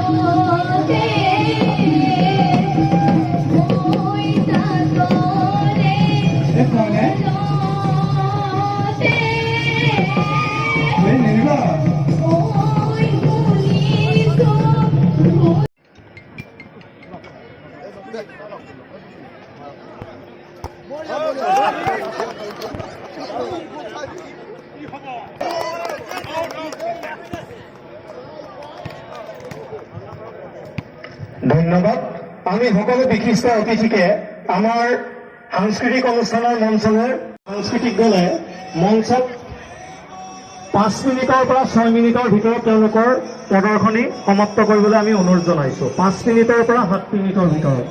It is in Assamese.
মাজতে মই তাতৰে এই কইনাই মাজতে এই নেৰিবা। মই শুনিছো। ধন্যবাদ। আমি সকলো বিশিষ্ট অতিথিকে আমাৰ সাংস্কৃতিক অনুষ্ঠানৰ মঞ্চলৈ, সাংস্কৃতিক দলে মঞ্চত 5 মিনিটৰ পৰা 6 মিনিটৰ ভিতৰত তেওঁলোকৰ প্ৰদৰ্শনী সমাপ্ত কৰিবলৈ আমি অনুৰোধ জনাইছো। 5 মিনিটৰ পৰা 7 মিনিটৰ ভিতৰত।